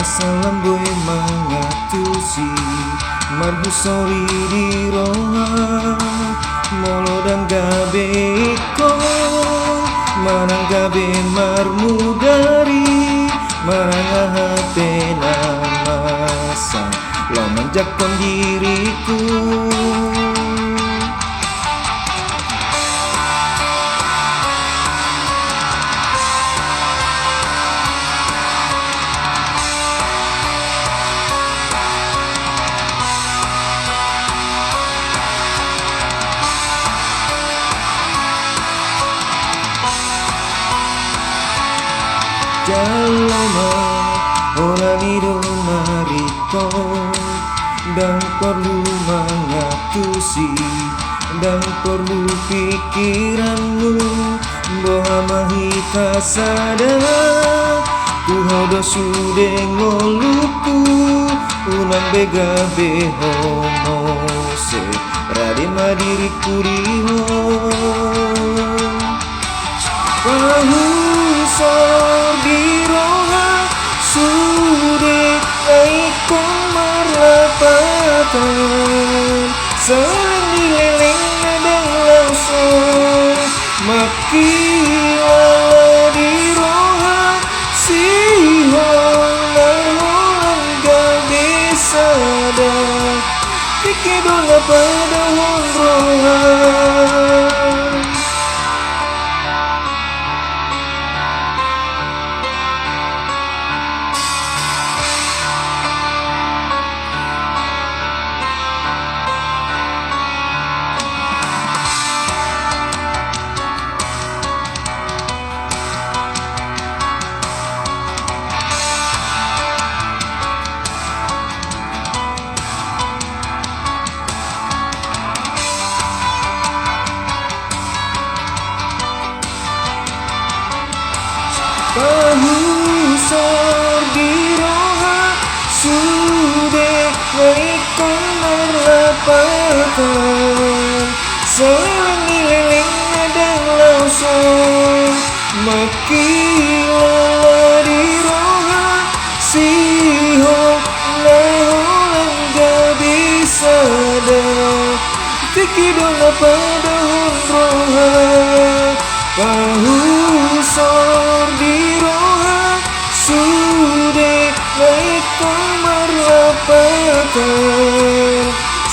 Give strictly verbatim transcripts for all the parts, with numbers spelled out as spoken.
Salam boi mangantusi, marhusori di roha. Molo ndang gabe ingkon, manang gabe marmudari, manang aha pe na masa, laho manjangkon diriku. Jalo ma, holan i do na ringkot. Ndang porlu mangantusi, ndang porlu pikiranmu. Boha ma hita sada, tu ho do sude ngolungku. Unang be gabe ho mose, rade ma diriku di ho. Pahusor di roha, sude na ingkon marlapatan. Saleleng ni leleng na ndang laos on, mangkilala di roha, sihol na holan gabe sada. Tingki do na padahon roha. Pahusor di roha, sude na ingkon marlapatan. Saleleng ni leleng na ndang laos on, mangkilala di roha, sihol na holan gabe sada. Tingki do na padahon roha. Pahusor di roha, sude na ingkon marlapatan.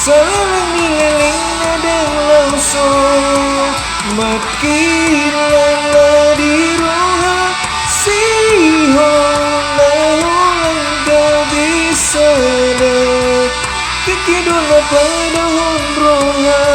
Saleleng ni leleng na ndang laos on, mangkilala di roha, sihol na holan gabe sada. Tingki do na padahon roha.